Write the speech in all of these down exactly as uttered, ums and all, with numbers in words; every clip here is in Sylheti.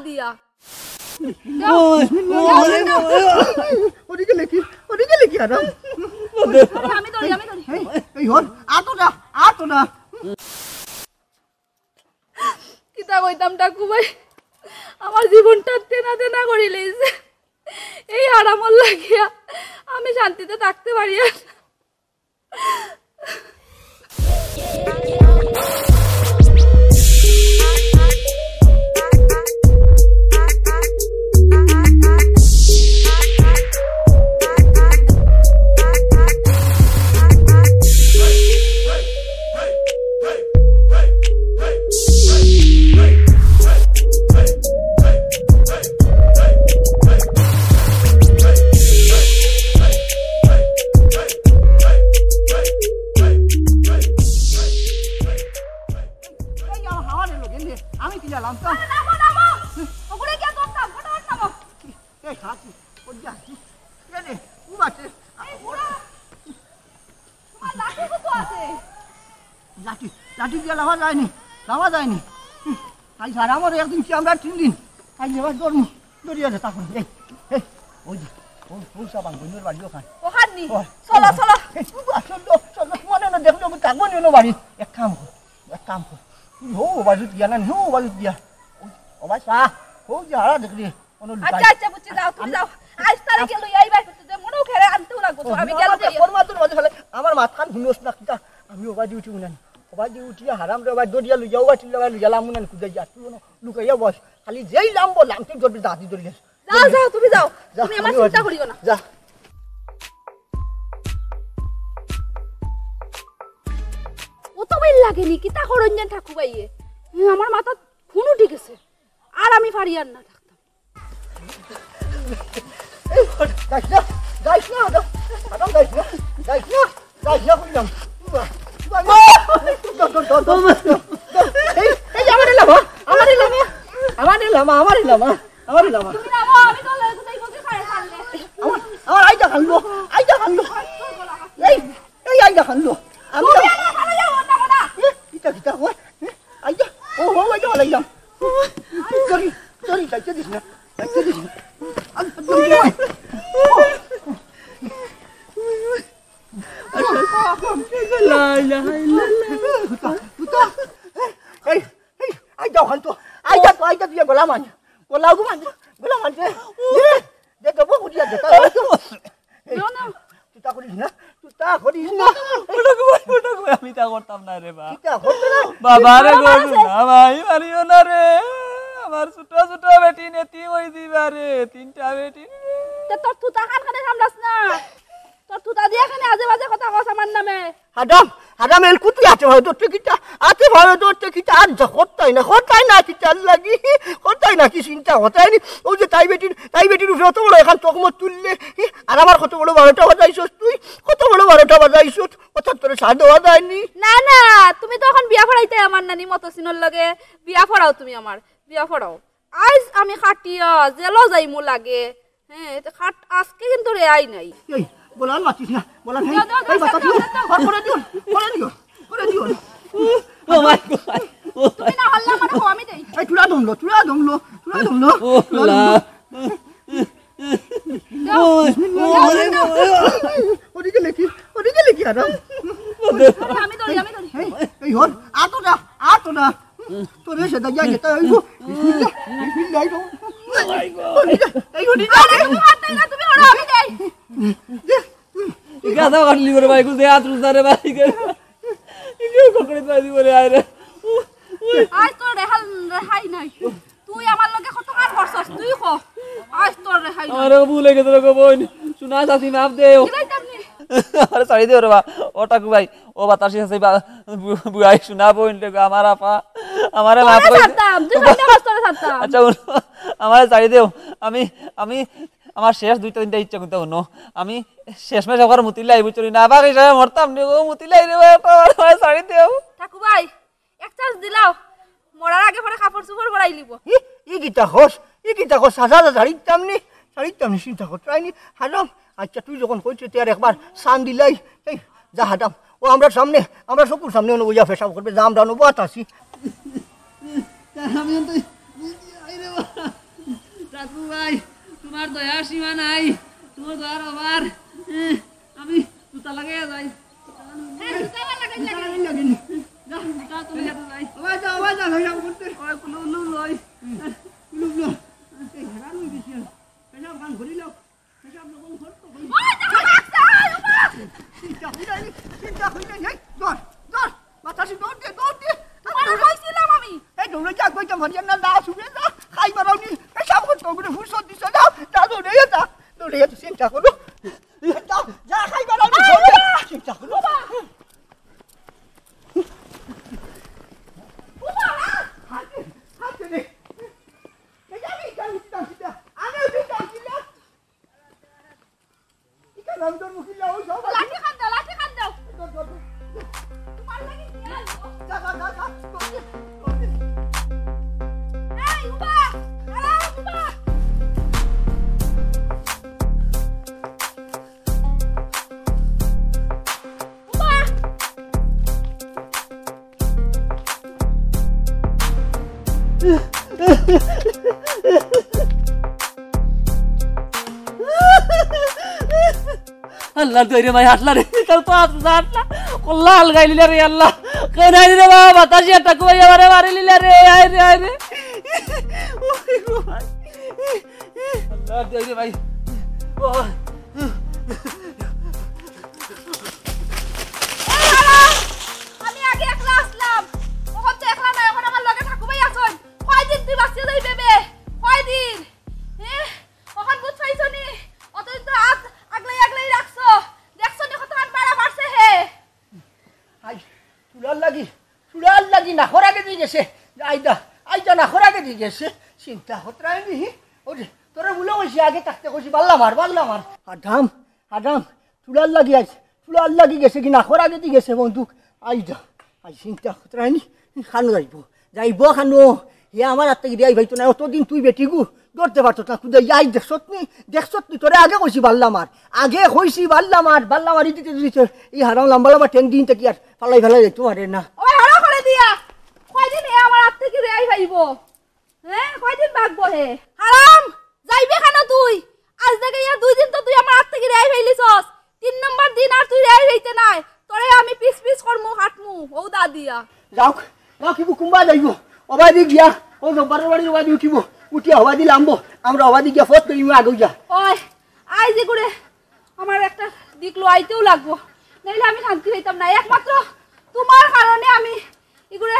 দিয়া। ওই, ওই, ওই, ওই, ওই, ওদিকে লেখি, ওদিকে লেখি, আরাম। আরে, আমি ধরি, আমি ধরি। এই, এই হল, আতো না, আতো না। কিতা কইতাম ঠাকু ভাই, আমার জীবনটা তেনা তেনা করি লইছে। এই হারামর লাগিয়া আমি শান্তিতে থাকতে পারি না। এই আমার হাওয়া নিল, গেলে আমি কি জানলাম তো? আরে নামো, নামো। ওগুলো কি আর করতাম? ফটাফট নামো। এই হাতি, ওই যে হাতি। এ রে, ও আছে। এই বুড়া। তোমার লাঠি কত আছে? লাঠি, লাঠি দিয়া লাভা যায়নি, লাভা যায়নি। হুম, আইজ হারামর একদিন কি আমরা তিন দিন। আইজ এবার ধরমু, ধরিয়া দে তখন। এই, এই, ওই যে, ও, ও সাবান গইনর বাড়ি ওখান। ওখান নি? ও, চলো, ও, চলো। এই, ও, চলো, চলো, তোমার না দেখলে আমি থাকবো নি অনো বাড়ি। এক কাম কর, এক কাম কর। তুই হো, ও বাজুত গিয়া না, হো, ও বাজুত গিয়া। ও, ও ভাই, চা, ও যে হারা দেখলি, অনো লুকাই। আচ্ছা, আচ্ছা, বুঝছি, যাও, তুমি আমি যাও। আইজ তারিখে লই আইবা, কিন্তু যে মনেও খেলে আনতেও লাগবো তো, ও, আমি আমার গেলাম তো। ওর মাতুর মাঝে ফেলে, আমার মাথান হুনোস না, কিতা? আমি ও বাজুত উঠি উনানি। ও বাজুত উঠিয়া হারাম রে, ও বাজুত দরিয়া লইয়া, ও বাজুত লইয়া, লইয়া লাম উনানি কুদাই যা। তুই অনো লুকাইয়া বস। খালি যেই লাম বললাম, তুই ধরবি, দাদি ধরিয়া। যাও, যাও, তুমি যাও। যা, তুমি আমার আমি চিন্তা যাই। করিও না। যা। ও তো বাইর লাগেনি, কিতা করইন যেন ঠাকু ভাইয়ে। এ, আমার মাথাত খুন উঠি গেছে। আর আমি পারি আর না থাকতাম। এই, যাইস না, যাইস না, আদম, আদম, যাইস না, যাইস না, যাইস না, কইলাম। ধর, ধর, ধর, ধর, ধর, ধর। এই, এই, আমারে লামা, আমারে লামা, আমারে লামা, আমারে লামা। তুমি নামো, আমি তো লয়ে কোথায় কোথায় খায় ছাড়লে। আমার, আমার আইজা খাইলো, আইজা খাইলো। এই, এই আইজা খাইলো। আমি তুমি তো আমার খাবে যাও, ওটা কথা। এ, কিতা, কিতা কয়? এ, আইজা, ও, ও, আইজা, আইজা। সরি, সরি, যাইতে দিস না, যাইতে দিস না। আমি, আমি, লা ইলাহা ইল্লাল্লাহ। এই, এই, আইজা ওখান তো, আইজা তো, আইজা তুই গলা মান, গলা গু মান, গলা মান রে। এ, দে, দে, বউ উঠিয়া দে, তাই তো। এই, না, না। তুই তা করিস না, তুই তা করিস না। ওটা কই, ওটা কই, আমি তা করতাম না রে বা। তুই তা করতে না। বাবা রে, বাবা গো, আছে। না ভাই, মারিও না রে। আমার ছোট ছোট বেটি নেতি ওই দিবা রে, তিনটা বেটি। তে তোর তুতা খান খানে সামলাস না। তোর তুতা দিয়া খানে আজে বাজে কথা কস আমার নামে। হারাম, হারাম এলকু তুই আতে ভালো ধরতে কিতা, আতে ভালো ধরতে কিতা, আর যা করতাই না, করতাই না কিতার লাগি, করতাই না কি চিন্তা, করতাই নি। ওই যে তাই বেটির, তাই বেটির উপরে অত বড় এখন তকমত তুললে, হি, আর আমার কত বড় বারোটা বাজাইছস তুই, কত বড় বারোটা বাজাইছস, অত তোরে সার দেওয়া যায়নি। না, না, তুমি তো এখন বিয়া পড়াইতে আমার নানি মতসিনর লগে, বিয়া পড়াও তুমি আমার, বিয়া পড়াও। আইজ আমি খাটিয়া জেলও যাইমু লাগে। হ্যাঁ, এতে খাট আজকে কিন্তু রেহাই নাই। এই, বলান মাতিস না, বলান, এই, দাও, দাও, এই, দাও, বাতা দাও, দিও, দাও, দাও। আর করে দিও, করে দিও, করে দিও। Oh my God। তুমি না হল্লা মানে হো, আমি দেই। এই, চূড়া দমলো, চূড়া দমলো, চূড়া দমলো, ও চূড়া আল্লাহ। দমলো। দাও। ও, ও, দাও, আরে, দাও। ওদিকে লেখি, ওদিকে লেখি, আরাম। আরে, আমি ধরি, আমি ধরি। এই, এই, হর, আতো না, আতো না। তোরে সে দাইয়া যেতে হইব। বিসমিল্লাহ, বিসমিল্লাহ, এই, এই, এই, আরে, তুমি মারতে না, তুমি হলো, আমি যাই। ইগা দাও কাটলি করে ভাই, কুছে হাত রুজা রে ভাই। ইগা ককড়ে তো দিব রে, আয় রে। আজ তোর রেহাল, রেহাই নাই। তুই আমার লগে কত কাম করছস, তুই ক। আজ তোর রেহাই নাই। আমার ভুল হয়ে গেছে রে গো বোন। শোনা চাচি, মাফ দেও। কি যাইতাম নি? আরে ছাড়ি দেও রে বা। ও টাকু ভাই, ও বাতাসি আছে বা, বু-, বুয়াই শোনা বোন রে গো, আমার আপা। আমারে মাফ তোরে করে দে। ছাড়তাম, তুই ও বা-, ছাড়তে পারস, তোরে ছাড়তাম। আচ্ছা, হুনো, আমারে ছাড়ি দেও। আমি, আমি, আমার শেষ দুইটা তিনটা ইচ্ছা করতে হুনো। আমি শেষমেশ একবার মুতিলাই বুঝছো নি? না, বাকি সবাই মরতাম নি গো, মুতিলাই রে বা, একটা আমার, আমারে ছাড়ি দেও। ঠাকু ভাই, এক চান্স দিলাও, মরার আগে পরে কাপড় চোপড় পরাই লিব। ই, ই কিতা কস? ই কিতা কস? সাজা যা ছাড়িতাম নি, ছাড়িতাম নি, চিন্তা করতে আইনি। হারাম। আচ্ছা, তুই যখন কইছস, তুই আর একবার সান দিলাই। এই, যা হারাম। ও আমরা সামনে, আমরা সকল সামনে অনো বইয়া পেশাব করবে, যা আমরা অনো বওয়াত আছি। আমি তো ঠাকু ভাই, তুমার দয়ার সীমা নাই, তুমার দয়ার অভাব। এ, আমি জুতা লাগাইয়া যাই। হ্যাঁ, জুতা আবার লাগাই, জুতা লাগাই। লাগাই, লাগাই। যা, জুতা তুমি যাতে যাই। ওই যা, ওই যা, ওই যা, করতে। ওই কুলু, কুলু, লই। কুলু, কুলু। এই হেরান হয়ে গেছি আমি। পেশাব খান ঘুরি লোক। পেশাব লোক ঘুরতে ঘুরি। ওই যা, ওই যা, ওই যা। চিন্তা হইলে, চিন্তা হইলে, এই, ধর, ধর। বাতাসে দৌড় দে, দৌড় দে। তোমারে কইছিলাম আমি। এই দৌড়ে যা, কইতে মারিয়ার না, না, শুনে যা। খাই বাড়াওনি। পেশাব করতে ওগুলো ফুরসত দিছে না। যা, দৌড়ে যা, দৌড়ে যা, চিন্তা করো। যা, যা, খাই বাড়াওনি, দৌড়ে। চিন্তা করো। হাতে, হাতে রে। এই যা, এই যা, এই যা, এই যা। আমি ওই যা, এই যা। লাঠি খান দাও, লাঠি খান দাও। তোমার লাগি নিয়া আইবো। এই, উবা! আরে, উবা! উবা! আল্লাহ, দৌড়ে ভাই হাঁটলা রে, তাও তো হাঁটলা, হাঁটলা। কল্লা হালগাই লিলা রে আল্লাহ। কেন আইরে রে বাবা, বাতাসি একটা কুয়াইয়া মারে মারি লিলা রে, আয় রে, আয় রে। আল্লাহ, দৌড়ে ভাই। ও। এই হারাম! আমি আগে একলা আছলাম, অখন তো একলা নাই, অখন আমার লগে ঠাকু ভাই আছইন। কয়দিন তুই বাঁচিয়া যাইবে বে? কয়দিন? এ, অখন বুঝ পাইছো নি? অতদিন তো আত আগলাই আগলাই রাখছো, দেখছো নি কতখান বাড়া বাড়ছে হে? আই, চুলার লাগি, চুলার লাগি নাকর আগেদি গেছে। আইদা, আইদা নাকর আগেদি গেছে। চিন্তা করতে রাইনি। ওরে, তোরে বুলে কইছি, আগে থাকতে কইছি, বাল্লা মার, বাল্লা মার। আদাম, আদাম, চুলার লাগি আইছে, চুলার লাগি গেছে কি নাকর আগেদি গেছে বন্দুক। আইদা, আই চিন্তা করতে রাইনি, খানো যাইবো, যাইবো খানো। হে আমার আত থাকি রেহাই পাইতো না, অতদিন তুই বেটিগু, ধরতে পারতো না, কুদাই আই দেখছত নি, দেখছত নি, তোরে আগে কইছি বাল্লা মার, আগে কইছি বাল্লা মার, বাল্লা মারি দিতে দিতে, এই হারাম লম্বা লম্বা ঠেং দিন থাকি আর ফালাই ফালাই যাইতো পারে না। ওই হারা করে দিয়া, কয়দিন হে আমার আত থাকি রেহাই পাইবো? হ্যাঁ, কয়দিন বাঁচবো হে? হারাম, যাইবে কেন তুই? আজ থেকে ইয়া দুই দিন তো তুই আমার আত থাকি রেহাই পাইলিছস। তিন নম্বর দিন আর তুই রেহাই পাইতে নাই। তোরে আমি পিস পিস করমু, কাটমু, ও দা দিয়া। যাও, যাও, কি বুকুম্বা যাইবো? ওবাদি গিয়া, ও জব্বারর বাড়ির ওবাদি উঠিবো। উঠিয়া ওবাদি লামবো। আমরা ওবাদি গিয়া ফট করিমু আগে যা। ওই, আইজ ইগুরে আমার একটা দিক লইতেও লাগবো, নাইলে আমি শান্তি পাইতাম না। একমাত্র তোমার কারণে আমি ইগুরে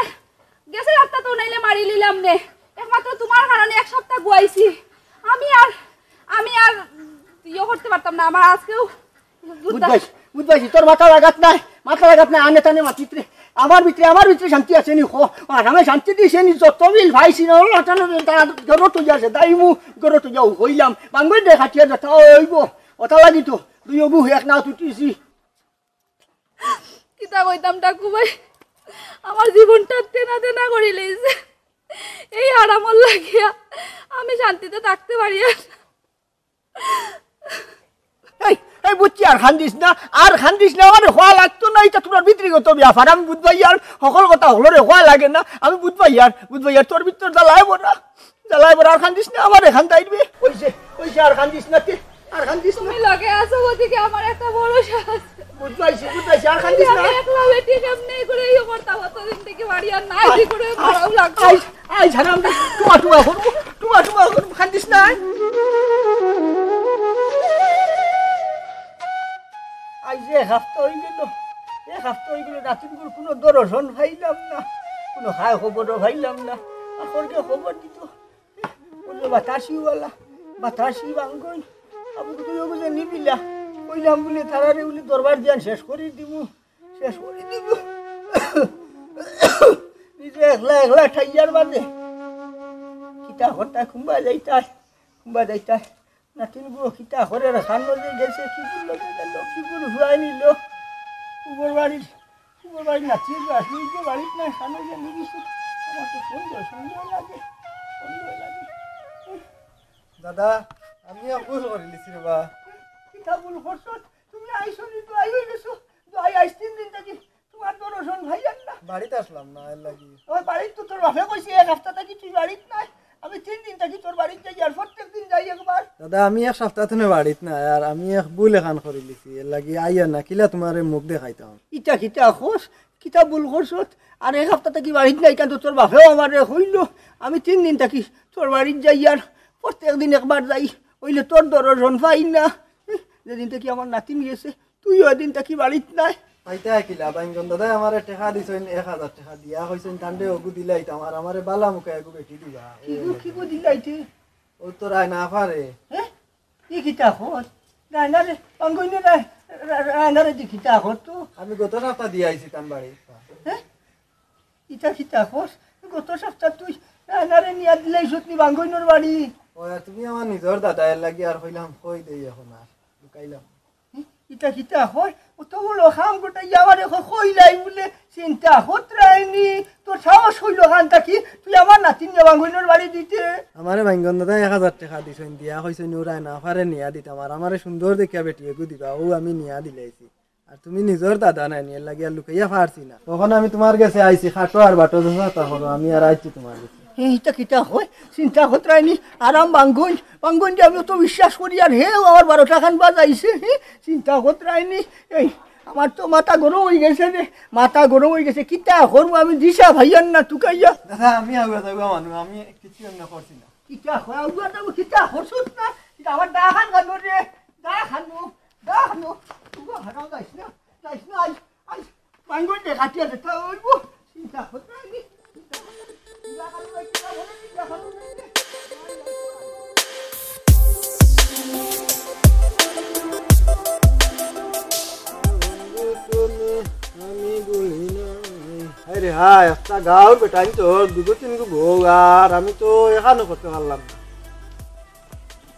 গেছে রাস্তা তো নাইলে মারি লিলাম নে। একমাত্র তোমার কারণে এক সপ্তাহ গুয়াইছি। আমি আর, আমি আর ইয়ে করতে পারতাম না। আমার আজকেও বুঝবাইছি, বুঝবাইছি, তোর মাথা লাগাত নাই, মাথা লাগাত নাই, আনে তানে মাতিত রে। আমার ভিতরে, আমার ভিতরে শান্তি আছে নি, খো, আর আমি শান্তি দিছে নি, যত বিল ভাইছি না, ওলা তানে তারা গরত হইয়া আছে, দাইমু গরত হইয়া হইলাম, বাঙ্গই দে খাটিয়া যেটা হইব, ওটা লাগি তো, দুই অবু এক না তুটিছি। কিতা কইতাম ঠাকু ভাই, আমার জীবনটা তেনা তেনা করি লইছে এই হারামর লাগিয়া। আমি শান্তিতে থাকতে পারি আর না। এই, এই বুঝছি, আর কান্দিস না, আর কান্দিস না, আমার হওয়া লাগতো না, এটা তোমার ভিতরিগত ব্যাপার, আমি বুঝবাই আর হকল কথা হকলরে হওয়া লাগে না, আমি বুঝবাই আর, বুঝবাই আর তোর ভিতর জ্বালায় বড়া, জ্বালায় বড়া, আর কান্দিস না, আমার এখান তাইবে, ওই যে, ওই যে আর কান্দিস না তে, আর কান্দিস না। তুমি লগে আছো ওদিকে আমার একটা ভরসা আছে। বুঝবাইছি, বুঝবাইছি, আর কান্দিস না। আমি একলা বেটি কেমনে করে ইয়ে করতাম, অতদিন থেকে বাড়ি আর নাই, কি করে মারাও লাগতো। আই, আই, ছাড়া আমি টুমা টুমা করবো, টুমা টুমা করবো, কান্দিস না। আই যে এক হাপ্তা হই গেল, এক হাপ্তা হই গেল, নাতিনগুর কোনো দর্শন পাইলাম না, কোনো হায় খবরও পাইলাম না। আর খবর দিত, বললো, "বাতাসিওয়ালা, বাতাসি বাঙ্গই, আবু তো বুঝে নিবিলা।" কইলাম বলে, "তারারে বলে দরবার দিয়ান শেষ করি দিমু, শেষ করি দিমু।" নিজে একলা একলা ঠাইয়ার বাদে কিতা করতা, কুম্বা যাইতা, কুম্বা যাইতা। নাতিন গো, কিতা করে রে, খান লগে গেছে, কি করে লগে গেল, কি করে ফুয়াই নিল। উপর বাড়ির, উপর বাড়ির নাতিন গো, আসলে যে বাড়িত নাই, খান লগে নিয়ে গেছে। আমার তো সন্দেহ, সন্দেহ লাগে, সন্দেহ লাগে। দাদা, আমি এক ভুল করি লিছি রে বা। কিতা ভুল করছো? তুমি আইছো নি, তো আই হয়ে গেছো। তো আই আইস তিন দিন থাকি, তোমার দর্শন ভাই আর না। বাড়িতে আসলাম না, এর লাগি। ওই বাড়িত তো তোর বাপে কইছে, এক হাপ্তা থাকি তুই বাড়িত নাই। ওই তিন দিন থাকি তোর বাড়িত যাই, আর প্রত্যেক দিন যাই একবার। দাদা, আমি এক সপ্তাহ থনে বাড়িত নাই, আর আমি এক ভুল এখান করিলিছি, এরলাগি আইয়ার না, কিলা তুমারে মুখ দেখাইতাম। ইটা কিতা কস? কিতা ভুল করছত? আর এক সপ্তাহ থাকি বাড়িত নাই, ইখান তো তোর বাপেও আমারে কইলো। আমি তিন দিন থাকি তোর বাড়িত যাই, আর প্রত্যেক দিন একবার যাই, অইলে তোর দরশন পাই না। যেদিন থাকি আমার নাতিন গেছে, তুই ওই দিন থাকি বাড়িত নাই। পাইতা কিলা, বাইঙ্গন দাদায় আমারে টেকা দিছইন, এক হাজার টেকা দিয়া কইছইন, তানরে অগু দিলাইতাম, আর আমারে বালা মুখা এগু বেটি দিবা। কিগু, কিগু দিলাইতে? ও তো রায় না পারে। হ্যাঁ? ই কিতা কর? রায় না রে, বাইঙ্গনে রায়, রা-, রা-, রায় না রে, দি কিতা কর তো? আমি গত সপ্তাহ দিয়া আইছি তান বাড়ি। হ্যাঁ? ইটা কিতা কর? গত সপ্তাহ তুই রায় না রে নিয়া দিলাইছত নি বাইঙ্গনর বাড়ি। ও, আর তুমি আমার নিজর দাদা, এরলাগি আর কইলাম, কই দেই এখন আর, লুকাইলাম। ইটা কিতা কয়? অত বড় কাম গোটাই আমারে ক-, কইলাই বুলে চিন্তা করতে রায়নি। তোর সাহস অইলো কান থাকি, তুই আমার নাতিন নিয়া বাইঙ্গনর বাড়ি দিতে। আমারে বাইঙ্গন দাদায় এক হাজার টেকা দিছইন, দিয়া কইছইন, "ও রায় না পারে নিয়া দিতাম, আর আমারে সুন্দর দেখিয়া বেটি এগু দিবা, অউ আমি নিয়া দিলাইছি। আর তুমি নিজর দাদা নায়নি, এরলাগি আর লুকাইয়া পারছি না। অখন আমি তুমার গেছে আইছি, খাটো আর বাটো যেতা করো, আমি আর আইছি তুমার গেছে।" হে, ইটা কিতা কয়? চিন্তা করতে রায়নি, আরাম বাইঙ্গন, বাইঙ্গনরে আমি অত বিশ্বাস করি, আর হেউ আমার বারোটা খান বাজাইছে। হে, চিন্তা করতে রায়নি, এই, আমার তো মাথা গরম অইগেছে রে, মাথা গরম অইগেছে, কিতা করমু আমি দিশা পাইয়ার না তুকাইয়া। দাদা, আমি আগুয়া যাগুয়া মানুষ, আমি কিচ্ছু এমনে করছি না। কিতা কয়, আগুয়া যাবো, কিতা করছত না? কিতা আমার দা খান গেল রে, দা খানো, দা খানো, তুই হারাম যাইস না, যাইস না, আইস, আইস। বাইঙ্গন দে কাটিয়া দে, তা অইবো। চিন্তা করতে আমি, চিন্তা করতে আমি, চিন্তা করতে আমি, চিন্তা করতে আমি। আমি বলি না। আরে হায়, একটা গাঁওর বেটা, আমি তো দুগো তিনগো বউ, আর আমি তো এখানো করতে পারলাম না।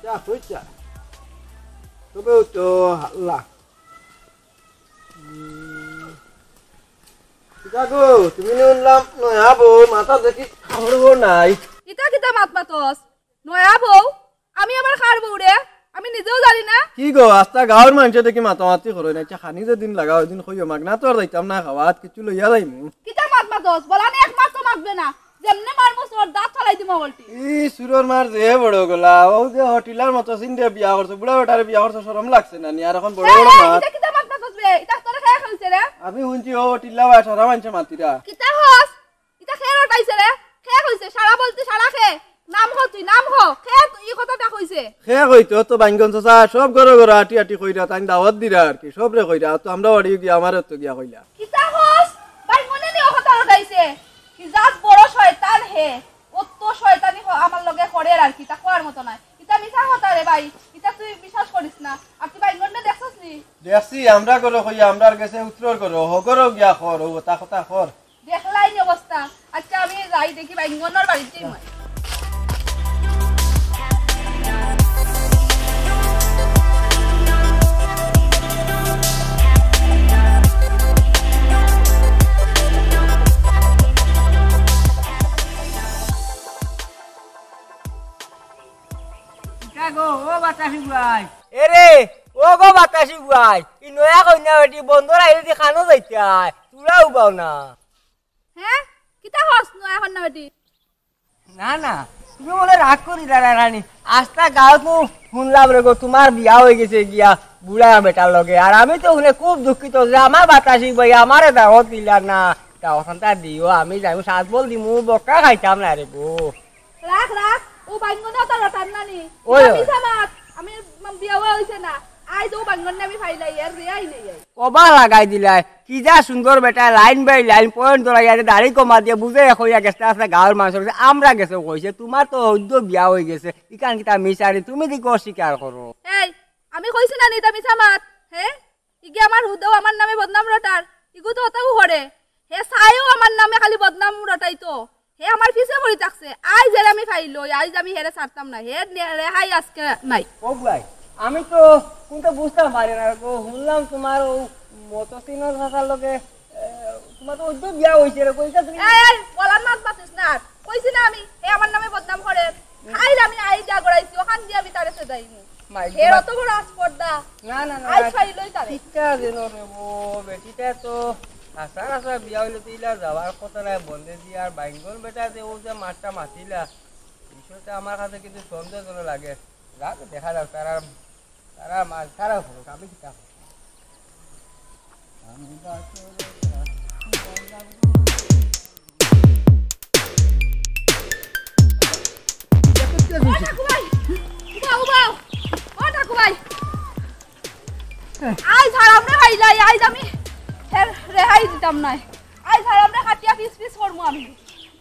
যা, কই যা। তবেও তো আল্লাহ। উম, কিতা গো, তুমি নি হুনলাম নয়া বউ, মাথা দেখি খবর নাই। ইতা কিতা মাত মাতস? নয়া বউ? আমি আবার কার বউ রে? আমি নিজেও জানি না। কি গো, আস্তা গাঁওর মানষে দেখি মাতামাতি করইন না। আচ্ছা, খানি যেদিন লাগা, ওইদিন কইও, মাগনা তো আর যাইতাম না খাওয়াত, কিছু লইয়া যাইমু। কিতা মাত মাতস? বলানি এক মাত তো মাতবে না। যেমনে মারমু, তোর দাঁত ফালাই দিমু বলটি। ই সুরর মার যে বড় গলা, ও যে হটিলার মতো সিনরে বিয়া করছো, বুড়া বেটারে বিয়া করছো, শরম লাগছে না নি? আর এখন বড় এই, বড় এই, মাত। ইটা কিতা মাত মাতস বে? ইটা তোরে কে কইছে রে? আমি হুনছি ও হটিলা ভাই, সারা মানষে মাতিরা। কিতা হস? ইটা কে রটাইছে রে? কে কইছে? সারা বলতে সারা কে? নাম ক তুই, নাম ক। কে তুই ই কথাটা কইছে? কে কইতো তো বাইঙ্গন চাচা, সব ঘরো ঘরো আটি আটি কইরা, তাইন দাওয়াত দিরা আর কি, সবরে কইরা, তো আমরা বাড়ি গিয়া, আমারে তো গিয়া কইলা। কিতা কস? বাইঙ্গনে নি ও কথা রটাইছে? কি জাত বড় শয়তান হে, অত শয়তানি হ-, আমার লগে করের আর কি, তা কওয়ার মতো নায়। ইতা মিছা কথা রে ভাই, ইতা তুই বিশ্বাস করিস না। আর তুই বাইঙ্গনরে দেখছস নি? দেখছি, আমরা ঘরো কইয়া, আমরার গেছে উত্তর করো, হগরো গিয়া কর, ও কথা কথা কর। দেখলাইন অবস্থা। আচ্ছা, আমি যাই দেখি বাইঙ্গনর বাড়িত যাই মই। ইটা গো, ও বাতাসি বুয়াই। এরে, ও গো বাতাসি বুয়াই, ই নয়া কইনা বেটি বন্দর আইলে দি খানো যাইতায়, তুরা উবাও না। হে? কিতা কস নয়া কইনা বেটি? না, না, তুমি মনে রাগ করিলায় রানী। আস্তা গাঁওত নু হুনলাম রে গো, তুমার বিয়া অইগেছে গিয়া বুড়া বেটার লগে। আর আমি তো হুনে খুব দুঃখিত যে আমার বাতাসি ভাই আমারে দাওয়াত দিলা না। দাওয়াত খানতা দিও, আমি যাইমু, সাত বল দিমু, বক্কা খাইতাম না রে গো। রাখ, রাখ, ও বাইঙ্গনে তো রটার না নি। ওই, ওই। মিছা মাত, আমি বিয়া অইছে না। আইজ ও বাইঙ্গনে আমি ফাইলাই, আর রেহাই নাই আর। কবা লাগাই দিলায়, কি যা সুন্দর বেটা, লাইন বাই লাইন পয়েন্ট ধরাইয়া দে, দাড়ি কমা দিয়া বুঝে কইয়া গেছে, আছে গাঁওর মানষর গেছে, আমরা গেছে কইছে, তুমার তো হদ্দ বিয়া অইগেছে, ইখান কিতা মিছারি, তুমি দি কর স্বীকার করো। এই, আমি কইছি না নি, ইতা মিছা মাত, হে? ইগে আমার হুদেও আমার নামে বদনাম রটার, ইগু তো অতাউ করে, হে চাইও আমার নামে খালি বদনাম রটাইতো। হে আমার পিছে পড়ি থাকছে। আইজ এরে আমি ফাইলই, আইজ আমি হেরে ছাড়তাম না। হে নে-, রেহাই আজকে নাই। ও বুয়াই, আমি তো কুনতা বুঝতাম পারি না গো। হুনলাম তুমার ও মতসিনর চাচার লগে, এ, তুমার তো অইতো বিয়া অইছে রে, কইতা তুমি। এই, এই, বলার মাত মাতিস না আর। কইছি না আমি, হে আমার নামে বদনাম করে। আইজ আমি আইজ যা গড়াইছি, অখান দিয়া আমি তারে সেদাইমু। মাই হে গো। অত বড় আস্পর্ধা। না, না, না, আইজ না। ফাইলই তারে। কিতা যেন রে বো, বেটিটা তো হাছা হাছা বিয়া অইলে তো ইলা যাওয়ার কথা নায়, বন্দে দি আর বাইঙ্গন বেটা যে ও যে মাতটা মাতিলা, তো আমার কাছে কিন্তু সন্দেহজনক লাগে। যাক, দেখা যাক, তারা, তারা মাছ, তারা করুক, আমি কিতা করব? আমি বাসরে ও ঠাকু ভাই! উবাও, উবাও! ও ঠাকু ভাই! আইজ হারামরে খাইলাই, আইজ আমি হের রেহাই দিতাম নায়। আইজ হারামরে কাটিয়া পিস পিস করমু আমি।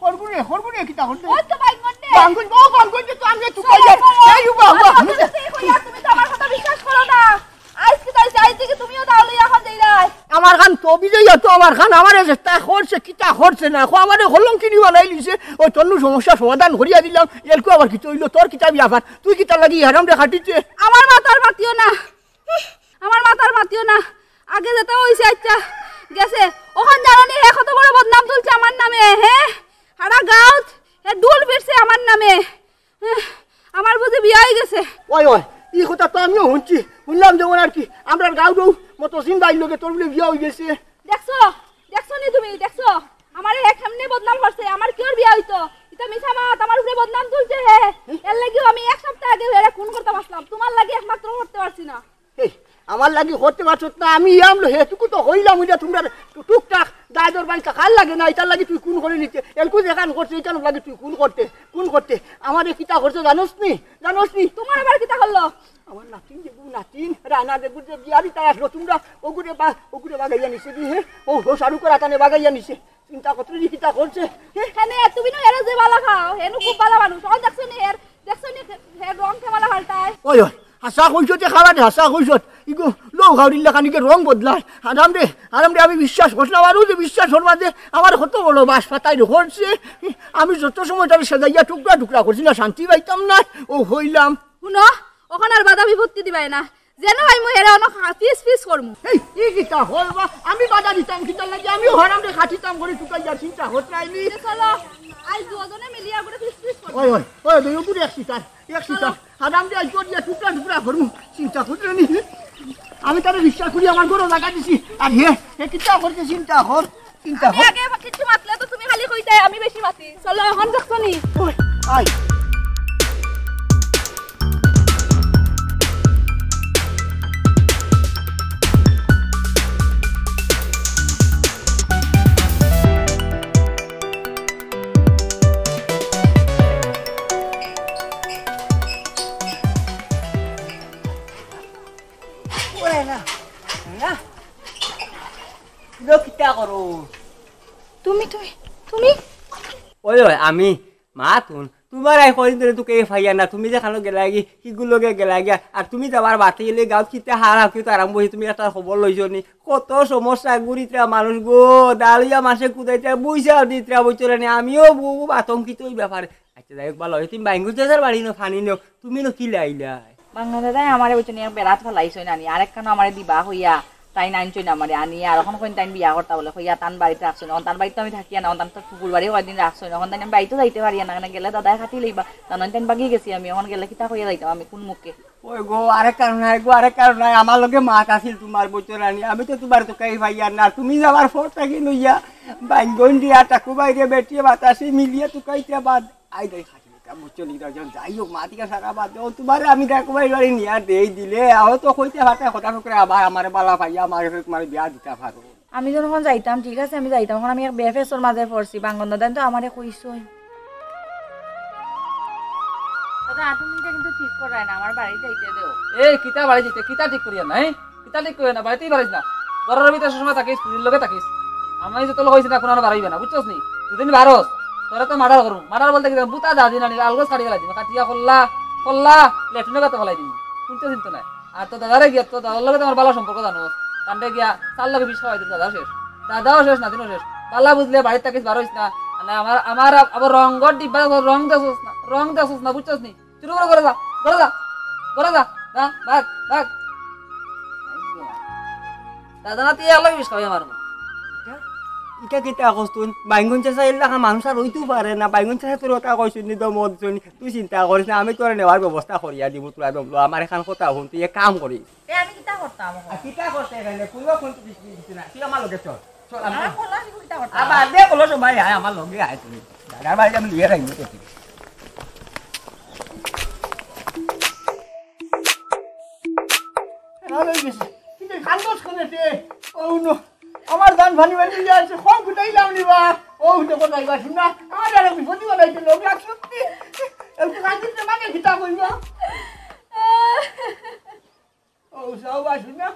করবু রে, করবু রে, কিতা করতে? ওই তো বাইঙ্গন রে। বাইঙ্গন, ও বাইঙ্গন রে, তো আমি একটু চলো, কইলে। চলো। এই উবা, উবা। আরে, আমি তো সেই কইয়া, তুমি তো আমার কথা বিশ্বাস করো না। আইজ কিতা অইছে, আইজ দেখি তুমিও দাও লইয়া এখন যাইরায়। আমার খান তো বিজয় তো আমার খান, আমারে যেতা করছে, কিতা করছে না, কো আমারে কলঙ্কিনী বানাইলিছে। ওই তন্নু সমস্যা সমাধান করিয়া দিলাম, এলকু আবার কিতা অইলো, তোর কিতা ব্যাপার? তুই কিতা লাগি হারামরে কাটিতে? আমার মাথার মাতিও না। আমার মাথার মাতিও না। আগে যেতা অইছে, আচ্ছা, গেছে। অখন জানো নি হে কত বড় বদনাম তুলছে আমার নামে, হে? হারা গাঁওত হে ঢুল ফিরছে আমার নামে। হে, আমার বুঝি বিয়া অই গেছে। ওই, ওই, ই কথা তো আমিও হুনছি। হুনলাম যেমন আর কি, আমরার গাঁওর মতসিন ভাইর লগে তোর বুলে বিয়া অই গেছে। দেখছো? দেখছো নি তুমি? দেখছো? আমারে হে কেমনে বদনাম করছে? আমার কিওর বিয়া অইতো? ইতা মিছা মাত, আমার উপরে বদনাম তুলছে হে। এর লাগিও আমি এক সপ্তাহ আগে হেরে খুন করতাম আছলাম। তুমার লাগি একমাত্র করতে পারছি না। এই, আমার লাগি করতে পারছত না, আমি ইয়াম লো, হেটুকু তো কইলাম, ওইটা তুমরার টু-, টুকটাক দাদর বাড়িটা কার লাগে না, ইটার লাগি তুই খুন করিলিতে, এলকু যেখান করছে, ইখান লাগি তুই খুন করতে, খুন করতে, আমারে কিতা করছে জানোস নি, জানোস নি? তুমার আবার কিতা করলো? আমার নাতিন যেগু, নাতিন, রানা যেগু যে বিয়া দিতায় আছলো, তুমরা ওগুরে বা-, ওগুরে বাগাইয়া নিছে দি, হে? ও, ও শাহরুখর আতানে বাগাইয়া নিছে। চিন্তা করতে নি কিতা করছে? হে? হেনে, তুমি নু হেরে যে বালা পাও, হেনু খুব বালা মানুষ। অখন দেখছো নি হের, দেখছো নি হের রং কেমন পাল্টায়? ওই, ওই, হাছা কইছত যে খালা দে, হাছা কইছত। ইগু লউ খাউরির লাখান ইগে রং বদলার। হারামরে, হারামরে, আমি বিশ্বাস করছি না, আমারও যে বিশ্বাস করবা যে আমার কত বড় বাস পাতাই করছে। আমি যত সময় তারে সাজাইয়া টুকরা টুকরা করছি না, শান্তি পাইতাম না। ও হইলাম। হুনো, অখন আর বাধা বিপত্তি দিবায় না। যেন ভাই মুই হেরে অনো খা-, পিস পিস করমু। এই, ই কিতা হল বা? আমি বাধা দিতাম কিতার লাগি? আমিও হারামরে খাটিতাম করি টুকাইয়া চিন্তা হত নাই নি। এ চলো, আইজ দুজনে মিলিয়া করে পিস পিস করমু। ওই, ওই, ওই, দুই উপরে এক সিটার, এক সিটার। চলো। হারামরে আইজ করিয়া টুকরা টুকরা করমু। চিন্তা করতে নি। আমি তারে বিশ্বাস করি আমার ঘরো জাগা দিছি। আর হে, হে কিতা করছে চিন্তা কর। চিন্তা আমি কর। আগে কিছু মাতলে তো তুমি খালি কইতায় আমি বেশি মাতি। চলো, অখন দেখছো নি? ওই, আয়। ওরে না, না। ইগু কিতা করো? তুমি, তুমি, তুমি? ওই, ওই, আমি, মা তুন, তুমার আই কয়দিন ধরি তুকাই পাইয়ার না, তুমি যেখানো গেলাগি, হিগুর লগে গেলাগি, আর তুমি যাবার বাটে গেলে গাঁওত কিতা হারা কিতা আরম্ভ অইছে, তুমি একটা খবর লইছো নি? কত সমস্যা গুরিতরা মানুষ গো, দালুইয়া মাসে কুদাইতরা, বুইছা দিতরা, বুঝছো নি? আমিও বউ আতঙ্কিত ওই ব্যাপারে। আচ্ছা, যাই হোক, ভালা অইছে, তুমি বাইঙ্গুর চাচার বাড়ি নু পানি নেও, তুমি নু কিলা আইলায়? বাঙ্গন দাদায় আমারে বুঝছো নি, এক বেড়াত ফালাইছইন আনি, আরেকখানো আমারে দিবা কইয়া, তাইন আনছইন আমারে আনি, আর অখন কইন তাইন বিয়া করতা বুলে কইয়া, তান বাড়িত রাখছইন, অখন তান বাড়িত তো আমি থাকিয়ার না, অখন তান তো ফুফুর বাড়ি কয়দিন রাখছইন, অখন তাইন আমি বাড়িত যাইতে পারিয়ার না, কেনে গেলে দাদায় কাটি লইবা, জানো তাইন বাগি গেছি আমি, অখন গেলে কিতা কইয়া যাইতাম আমি, কুন মুখে? ওই গো, আরেক কারণ নাই গো, আরেক কারণ নাই, আমার লগে মাত আছিল তুমার, বুঝছো নি? আমি তো তুমার তুকাই পাইয়ার না, তুমি যাবার পর থাকি লইয়া বাইঙ্গন দিয়া, টাকু বাইরে বেটিয়ে বাতাসে মিলিয়া তুকাইতে বাদ। আই দেখ, খাটি দিতাম, বুঝছো নি? যাই হোক, মাতিকা সারা বাদ দেও, তুমারে আমি দেখো ভাই, বাড়ি নিয়া দেই দিলে, আও তো কইতে পারতে কথা টুকরে, আবার আমারে বালা পাইয়া, আমারে ফের তুমারে বিয়া দিতা পারো। আমি যখন যাইতাম, ঠিক আছে, আমি যাইতাম, অখন আমি এক বেফেসর মাঝে পড়ছি, বাঙ্গন দাদায় তো আমারে কইছইন। দাদা, তুমি এটা কিন্তু ঠিক করায় না, আমার বাড়ি যাইতে দেও। এই, কিতা বাড়ি যাইতে, কিতা ঠিক করিয়া নাই? কিতা ঠিক করিয়া না, বাড়িতেই পারিস না। ঘরর ভিতরে সবসময় থাকিস, ফুরির লগে থাকিস। আমি যত লোক কইছি না, কুনানো বাড়াইবে না, বুঝছস নি? দুদিন বারস, তোরে তো মার্ডার করমু। মার্ডার বলতে কিতা, বুতা যা দিন আনি, আলগোছ কাটি ফালাই দিমু, কাটিয়া কল্লা, কল্লা, লেট্রিনর গাতো ফালাই দিমু। শুনতে চিন্তা নাই। আর তো দাদারে গিয়া, তো দাদার লগে তো আমার বালা সম্পর্ক জানো। কান্দে গিয়া, তার লগে বিষ খাওয়াই দিমু, দাদাও শেষ। দাদাও শেষ, নাতিনও শেষ। বালা বুঝলে বাড়িত থাকিস, বারইস না। মানে আমার, আমার আব-, আবার রঙর ডিব্বা, রং দেখছস না, রং দেখছস না, বুঝছস নি? চুরি করে ঘরে যা, ঘরে যা, ঘরে যা, যা, ভাগ, ভাগ। দাদা নাতি একলা বিষ খাওয়াই আমার। ইটা, ইটা কিতা কস তুই? বাইঙ্গন চাচা এর লাগা মানুষ আর অইতেও পারে না। বাইঙ্গন চাচা তোর কথা কইছইন নি, দম দিছইন নি। তুই চিন্তা করিস না, আমি তোরে নেওয়ার ব্যবস্থা করিয়া দিমু, তোরা দম ল। আমার এখান কথা হুন, তুই এক কাম করিস। এ, আমি কিতা করতাম অখন? আর কিতা করতে গেলে? কোনো কোন কিছু না। তুই আমার লগে চল। চল, আমি আর কলা শিখু কিতা করতাম? আবার দে, বলো সবাই, আয়, আমার লগে আয় তুই। দাদার বাড়ি আমি লইয়া যাইমু তো তুই। অই গেছে। কিন্তু কান্দছ কেনে তে? ও নো, আমার জান ফানি ফানি দিয়া আছে, কম কুটাইলাম নি বা? ও দেখো যাইবা শুনা, আমার আর বিপদে বানাইতে লোক লাগছে। একটু কান্দিতে মানে কিতা কইবা? ও যাও বা শুনা।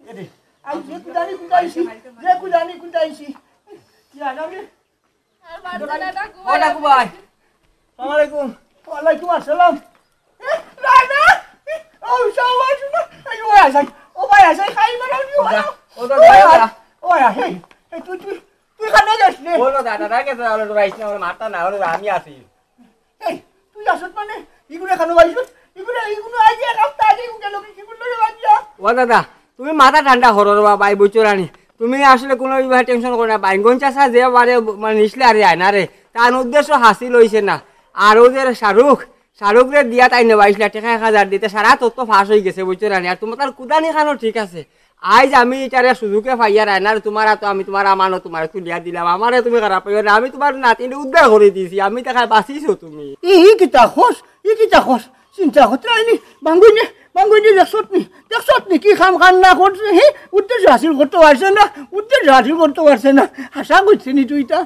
এরে, আমি যে কুদানি কুদাইছি, যে কুদানি কুদাইছি। কি আনাবে? আর বাঁচে না, ডাকু ও ভাই। ডাকু ভাই। আসসালামু আলাইকুম। ওয়ালাইকুম আসসালাম। এ, রায়না! ও, সব আসো না। এই, ও, আসাই। ও ভাই, আসাই, খাই বানাও নি, ও ভাই। ও ভাই, ও ভাই, ও ভাই। ও ভাই, এই, এই, তুই, তুই, তুই কানো যাস নে? বলো দাদা, না গেছে, তাহলে তো রাইস না, ওর মাথা না, ওর আমি আছি। এই, তুই আসত মানে? ইগুলো কানো বাইছত? ইগুলো, ইগুলো আগে এক হপ্তাহ আগে ইগুলো গেল কি, কি করলো রে বাচ্চা? ও দাদা, তুমি মাথা ঠান্ডা করো রে বাবা, এই বুঝছো রানি। তুমি আসলে কোনো বিভাগে টেনশন করো না। বাইঙ্গন চাচা যে বারে মানে নিছলে আরে আয় না রে, তার উদ্দেশ্য হাসিল হইছে না। আর ও যে শাহরুখ, শাহরুখ রে দিয়া তাই নেবাইছলা টেকা এক হাজার দিতে, সারা তথ্য ফাঁস হয়ে গেছে, বুঝছো রানি? আর তোমার তার কুদানি খানো ঠিক আছে। আইজ আমি ইটারে সুযোগে পাইয়া রায়নার তোমার তো আমি তোমার আমানো তোমার তুলিয়া দিলাম। আমারে তুমি খারাপ পাইও না, আমি তোমার নাতিনে উদ্ধার করে দিছি, আমি টাকায় বাঁচিছো তুমি। ই, ই কিতা খোঁজ, ই কিতা খোঁজ, চিন্তা করতে আইনি, বাঙ্গুইনে, বাঙ্গুইনে দেখছত নি, দেখছত নি কি কাম কান্না করছে, হে? উদ্দেশ্য হাসিল করতে পারছে না, উদ্দেশ্য হাসিল করতে পারছে না, আশা করছে নি তুই তা?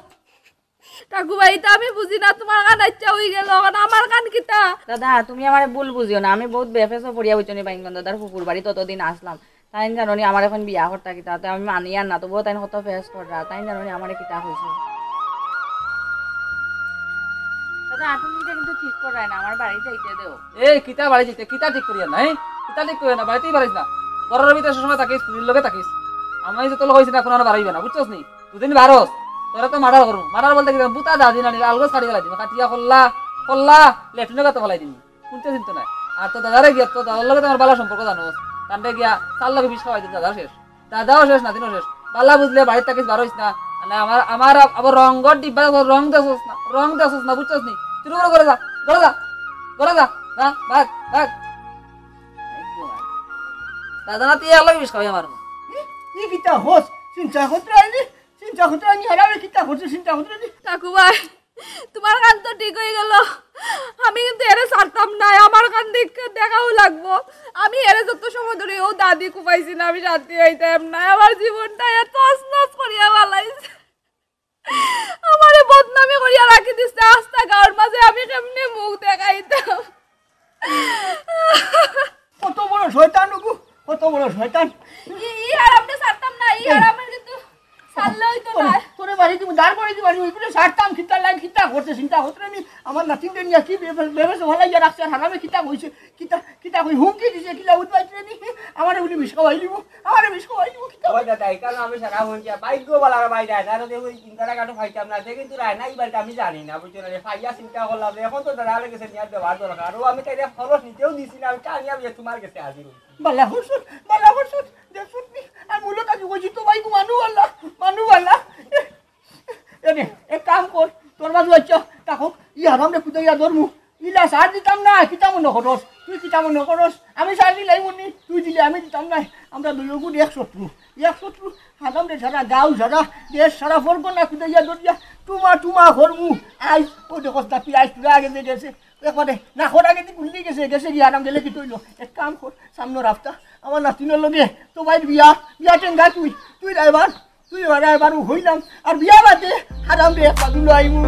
কাকু ভাই, ইতা আমি বুঝি না, তোমার কান আচ্ছা হয়ে গেল, এখন আমার কান কিতা? দাদা, তুমি আমারে ভুল বুঝিও না, আমি বহুত বেফেসো পড়িয়া বুঝছো নি, বাইঙ্গন দাদার ফুফুর বাড়ি ততদিন আসলাম। তাইন জানো নি আমার এখন বিয়া করতা কিতা, তো আমি মানি আর না, তবুও তাইন কত ফেস কররা, তাইন জানো নি আমারে কিতা কইছে। দাদা, তুমি ইটা কিন্তু ঠিক কররায় না, আমার বাড়ি যাইতে দেও। এই কিতা বাড়ি যাইতে, কিতা ঠিক করিয়া না, এই? কিতা ঠিক করিয়া না, বাড়িতেই বাড়িস না। ঘরের ভিতরে সবসময় থাকিস, ফুরির লগে থাকিস। আমি যত লোক হইছি না, কোনো বাড়াইবে না, বুঝছস নি? দুদিন বারোস, তোরা তো মার্ডার করুম। মার্ডার বলতে কি, বুতা দাদি না নিলে আলগোস কাটি ফেলাই দিমু। কাটিয়া কল্লা, কল্লা, লেট্রিনে গাতো ফেলাই দিমু। শুনতে চিনতে নাই। আর তো দাদারে গিয়া তো দাদার লগে তো আমার ভালো সম্পর্ক জানো। তান্ডে গিয়া তার লগে বিষ খাওয়াই দিমু, দাদা শেষ। দাদাও শেষ, নাতিনও শেষ। বালা বুঝলে বাড়ির থাকিস বারোইস না। মানে আমার, আমার আব-, আবার রঙর ডিব্বা, রং দেখছস না, রং দেখছস না, বুঝছস নি? তুই উপরে করে যা, করে যা, করে যা, যা, ভাগ, ভাগ। দাদা না, তুই আল্লাহ বিষ খাওয়াই আমার। ই, ই কিতা হোস? চিন্তা করতে আইনি, চিন্তা করতে আইনি, হারামে কিতা করছে, চিন্তা করতে আইনি। কাকু ভাই, তোমার কান তো ঠিক হয়ে গেল, আমি কিন্তু এরে ছাড়তাম না, আমার কান দেখ-, দেখাও লাগবো। আমি এরে যত সময় ধরে ও দাদি কুপাইছি না, আমি শান্তি হইতাম না। আমার জীবনটা এ তছনছ করিয়া ফালাইছে, আমারে বদনামি করিয়া রাখি দিছে আস্তা গাঁওর মাঝে, আমি কেমনে মুখ দেখাইতাম? কত বড় শয়তান ওগো, কত বড় শয়তান। ই, ই আর আমরা ছাড়তাম না, ই আর আমার কিন্তু ছাড়লে হইতো না। তোরে বাড়ি দিমু, দাঁড় করে দিমু, ওই করে ছাড়তাম, কিতা লাইন, কিতা করছে, চিন্তা করতে নি। আমার নাতিনরে নিয়া কি ভেবে, ভেবে সে ভালাই ইয়া রাখছে, আর হারামে কিতা কইছে, কিতা, কিতা কই, হুমকি দিছে, কিলা উঠবাইছে নি। আমারে উনি বিষ খাওয়াই দিব, আমারে বিষ খাওয়াই দিব, কিতা? ওই দাদা, এই কারণে আমি সারা হয়ে গিয়া, বাইক গো বলার বাইরে, আর ওই চিন্তাটা কাটো খাইতাম না, সে কিন্তু রায় না, এই বাড়িতে আমি জানি না, বুঝছো না, যে ফাইয়া চিন্তা করলাম, এখন তো দাদা গেছে নিয়ে দেওয়ার দরকার, ও আমি তাই খরচ নিতেও দিছি না, আমি টানিয়া বিয়ে তোমার গেছে হাজির হইছি। বালা করছত, বালা করছত, দেখছত নি? আর মূলত আমি কইছি তো ভাই, মানু বালা, মানু বালা। এ, এ নে, এক কাম কর, তোর বাজু আচ্ছা, তাকো, ই হারাম রে কুদাইয়া ধরমু। ইলা সার দিতাম না, কিতা মনে করস? তুই কিতা মনে করস? আমি সার দিলাই মনি, তুই দিলে আমি দিতাম না। আমরা দুইও গুণ এক শত্রু, এক শত্রু। হারাম রে সারা গাঁও সারা, দেশ সারা ফরগনা কুদাইয়া ধরিয়া, টুমা টুমা করমু। আইস, ও দেখস না, তুই আইস, তুই আগে যে গেছে। একবারে নাকর আগেদি গুল্লি গেছে, গেছে গিয়া আরাম গেলে কি তৈল? এক কাম কর, সামনে রাস্তা, আমার নাতিনর লগে তো ভাইর বিয়া, বিয়া টেঙ্গা তুই, তুই ড্রাইভার, তুই এবার ড্রাইভার হইলাম, আর বিয়া বাদে হারাম রে এক পাদু লইমু।